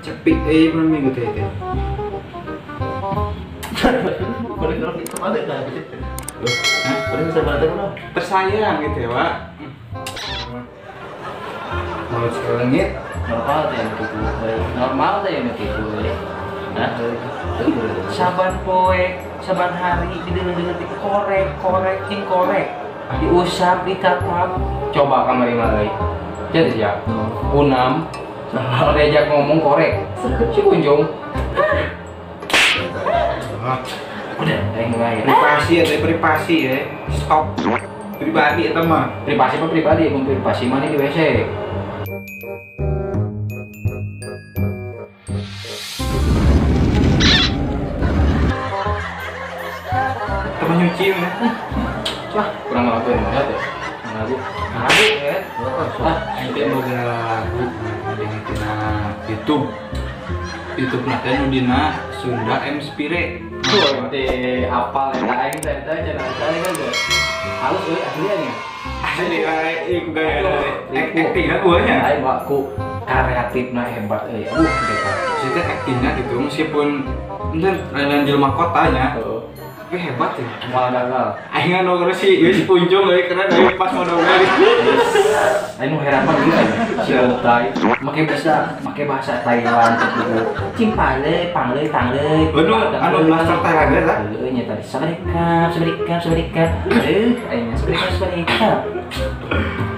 Cepik malam minggu teh teh. Boleh kalau kita mana dah? Boleh bisa mana dah? Tersayang gitu ya, Pak. Mau selengit normal teh yang gitu. Normal teh yang gitu. Hah? Saban poe, saban hari dideuleu-deuleu ti korek, korek, cing korek. Diusap, ditatap. Coba kamari mah euy. Jadi ya. Unam kalau diajak ngomong korek. Si kunjung. Udah, mulai. Privasi ya, privasi ya. Stop. Pribadi eta mah. Privasi apa pribadi? Mun privasi mah di WC. Teman nyuci ya. Wah, kurang lagu ya, ya. Lagu. Lagu ya. Ah, nanti mau lagu tina YouTube. YouTube na teh nu dina Sunda M Spire. Tuh, teh apal eta aing teh eta cenah teh kan teh. Halus euy asli nya. Asli wae ieu ku gaya actingna eueuh nya. Aing mah ku kreatifna hebat euy. Aduh, mereka. Si teh actingna gitu meskipun enten lain jelema kota nya. Tapi hebat ya. Moal gagal. Aing anu si ieu si Punjung euy keren euy pas mau dongeng. Aing nu harapan ieu aing. Si Otai make bisa make bahasa Thailand gitu. Cing pale, pangle, tangle. Anu anu blaster Thailand eta. Heueuh nya tadi. Sabarikap, sabarikap, sabarikap. Heuh, aing sabarikap, sabarikap.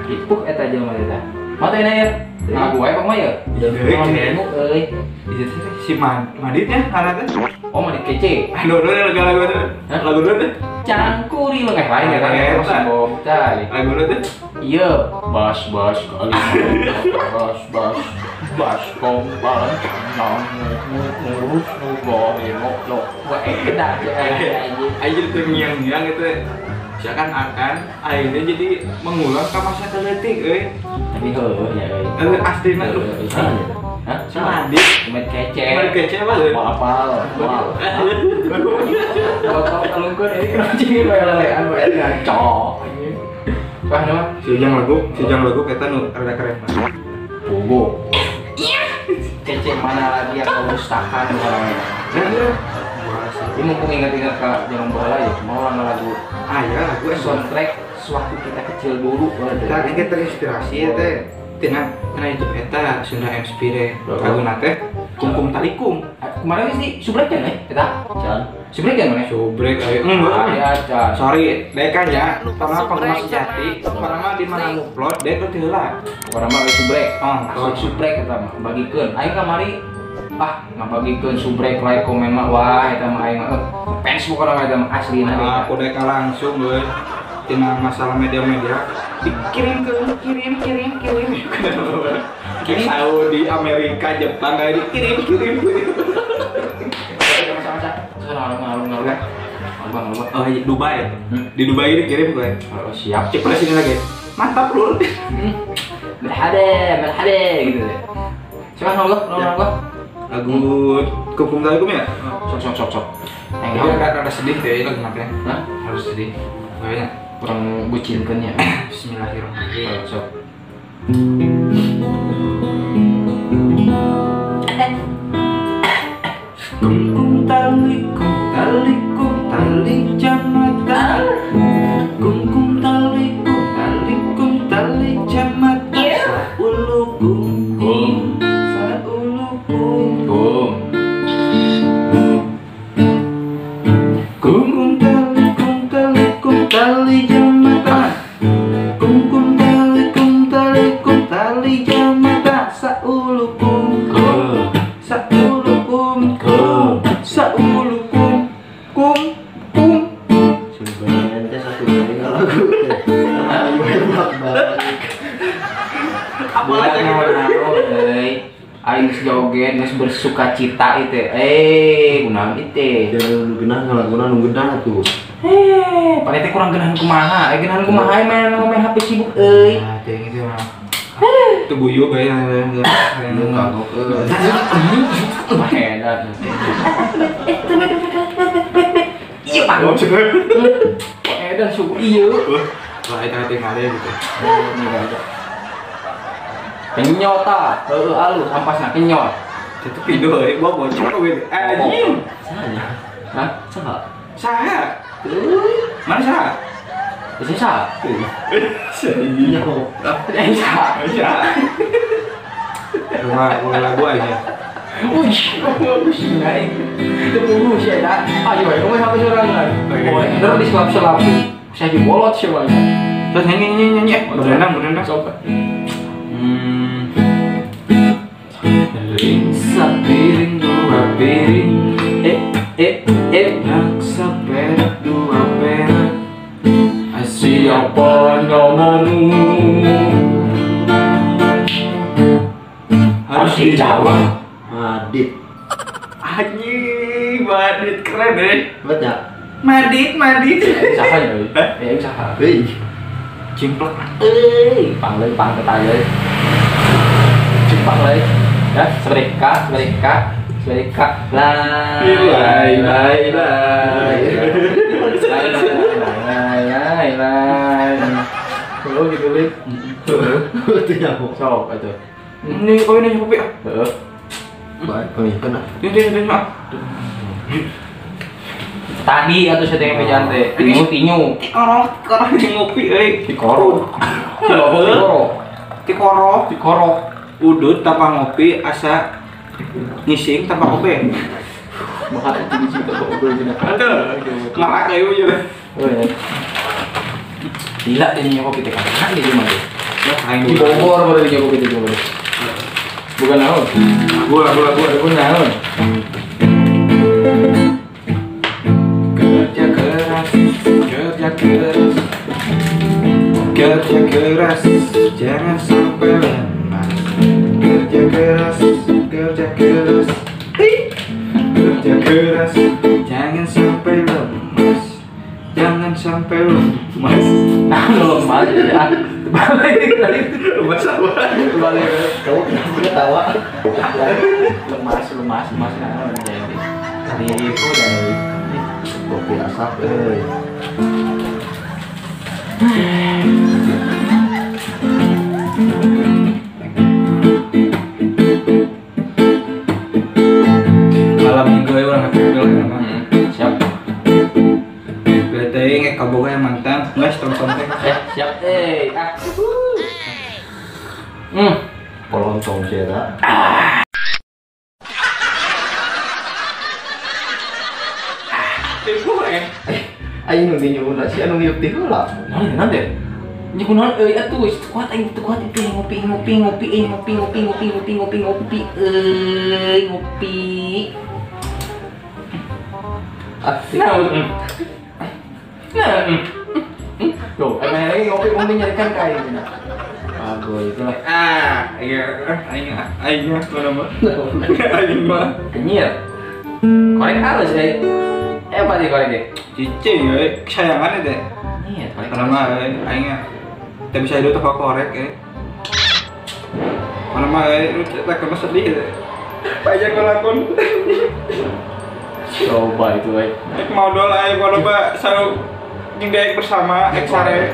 Ipuh eta jelema eta. Mata ini ya. Nah, gue kok mah ya. Iya, euy. Iya si Madit nya ngaranna teh. Oh, Madit kece. Anu lagu lagu lagu dulu teh. Cangkuri lengeh lain ya kan. Si Lagu dulu teh. Iya, bas bas kali. Bas bas bas kompas nang ngurus nu lo lo. Wah, edan aja tuh ngiang-ngiang gitu. Seakan-akan akhirnya jadi mengulang ke masa keletik euy. Tapi heueuh nya euy. Asli mah lu. Hah? Si Madit. Madit kece. Madit kece mah euy. Apal. Kalau kalungkeun euy kenapa cing we lelean we ngaco. Wah, nama si Ujang lagu eta nu rada keren mah. Bogo. Kece mana lagi yang kau dustakan orangnya. Ini mumpung ingat-ingat ke zaman bola ya, mau orang lagu. Ah ya, lagu soundtrack sewaktu kita kecil dulu. Kita ini terinspirasi ya teh. Tina YouTube eta Sunda M Spire. Lagu nate Kungkum Talikum. Kemarin sih subrek kan ya, eta? Can. Subrek kan mana? Subrek ayo. Enggak. Can. Sorry, dek kan ya. Pertama penggemar sejati, pertama di mana ngupload dek teu heula. Pertama subrek. Oh, subrek eta mah bagikeun. Aing kamari ah ngabagikeun subrek like komen mah wah eta mah aing fans bukan eta mah aslina deh. Aku dek langsung euy. Tina masalah media-media dikirim ke kirim kirim kirim. Kirim Saudi, Amerika, Jepang kayak dikirim kirim kirim. Masa-masa ngalu-ngalu. Oh, Dubai. Di Dubai dikirim gue. Oh, siap. Cek sini lagi. Mantap, Lur. Merhaba, merhaba gitu deh. Siapa ngobrol? Ngobrol. Lagu Kungkum Talikum ya? Sok sok sok sok. Jadi agak rada sedih deh lagu nanti. Hah? Harus sedih. Kayaknya kurang bucinkeun ya. Bismillahirrahmanirrahim. Sok. Kungkum talikum talikum tali jamata. Kungkum talikum talikum tali jamata. Saulukum kum saulukum kum. Kungkum talikum talikum tali jamata. Kungkum talikum talikum tali jamata. Saulukum kum saulukum kum saulukum kum kum. Sebenarnya satu kali lagu. Apa aja euy. Aing geus joget geus bersuka cita itu. Kunaon itu? Jangan nu genah ngalaguna nu genah atuh. Pane teh kurang genahan kumaha? Genahan kumaha main main HP sibuk euy. Nah, teh gitu mah. Itu guyub euy. Nu kagok euy. Wah, edan. Iya, Pak. Edan suku ieu. Wah, eta teh ngale gitu. Kenyot ta, heueuh alus ampasna kenyot. Itu pindu euy, bawa bocor we. Anjing. Saha? Hah? Saha? Saha? Mana saha? Bisa saha? Iya. Saha. Saha. Rumah lagu aja. Wih, naik. Itu puluh sih ya. Ayo, kamu sampai sorangan. Bener di selap-selap. Saya dibolot sih bang. Terus nyanyi nyanyi. Berenang. Coba. Piring sapiring dua piring. Nak seperak dua perak. Siapa namamu? Harus dijawab. Madit. Anjing, Madit keren deh. Bet ya? Madit. Usaha ya, ya usaha. Hei. Cimplek. Eh, pang leuy, pang ketah leuy. Cimplek leuy. Ya, seperti K, seperti K, seperti K. Lai, lai, lai, lai. Lai, lai, lai. Kalau gitu leuy. Itu nyaho. Sok atuh. Ini kopi nih kopi. Heeh. Baik, pengikut ah. Ini. Tadi atau saya tengok meja teh, tinyu. Tikoro ngopi euy. Tikoro. Tikoro. Udut tanpa ngopi asa ngising tanpa kopi. Maka itu ngising tanpa kopi cenah. Betul. Ngarak euy ieu. Oh ya. Gila dia nyoba kopi teh kan di rumah teh. Aing di Bogor baru dia nyoba kopi teh. Bukan naon. Lagu naon. Kerja keras, jangan sampai lemah. Kerja keras, kerja keras, kerja keras, jangan sampai lemas. Jangan sampai lemas. Nah, lemas ya. Balik lagi. Lemas apa? Balik. Kamu kenapa ketawa? Lemas, naon jadi. Itu dari kopi asap euy. Malam minggu ya orang happy lah emang. Siap. Berarti ngek kaboga yang mantan, guys tonton teh. Siap eh. Polontong sih eta. Aing nu dinyuhun si anu ngiup ti heula. Naon teh? Nya kunaon euy atuh kuat aing teu kuat itu ngopi euy ngopi. Naon? Nah. Tuh, aing lagi ngopi ngopi nyarikan ka aing cenah. Agoy itulah. Ah, iya aing aing mah mana mah. Aing mah kenyir. Korek halus euy. Apa nih korek deh? Cicing, kesayangannya deh. Iya, korek. Karena mah aing tidak bisa hidup tanpa korek ya. Karena mah lu tak kena sedih deh. Banyak ngelakon. Coba itu, eh. Ek mau dola, aing mau coba selalu jeung daek bersama ek sare.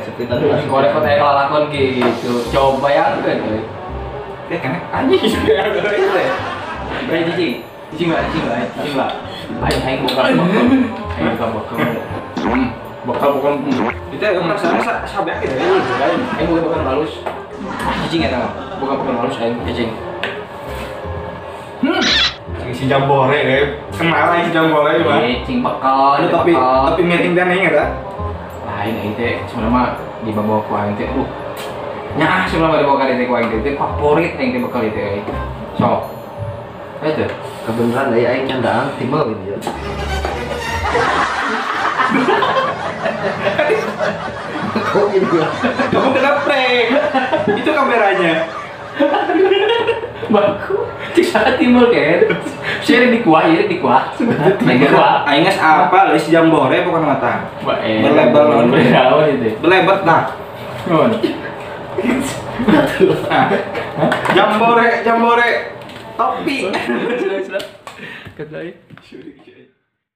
Korek kok teh ngelakon gitu. Coba ya kan, euy. Ya kan anjing ya deh. Bae cicing. Cicing lah, cicing lah. Aing buka bakal. Aing buka bakal. Bakal bukan. Itu yang perasaan sabeak gitu. Aing buka bakal halus. Cicing eta mah. Buka bakal halus aing cicing. Si jambore deh. Kenal aing si jambore mah. Cicing bakal. Tapi meeting dan aing eta. Lain aing teh sebenarnya mah dibawa ku aing teh. Nyaah sebenarnya dibawa ka dieu ku aing teh favorit aing teh bakal ieu teh. Sok. Itu kebenaran dari aing candaan timbal gitu ya. Kok ini ya? Kamu kena prank. Itu kameranya. Baku. Cik salah timbul kan? Share di kuah, ya di kuah. Di kuah. Aing geus apa leuis jambore pokona mata. Berlebar lawan berlawan itu. Berlebar dah. Jambore, jambore. Topi. Sudah, sudah. Kata.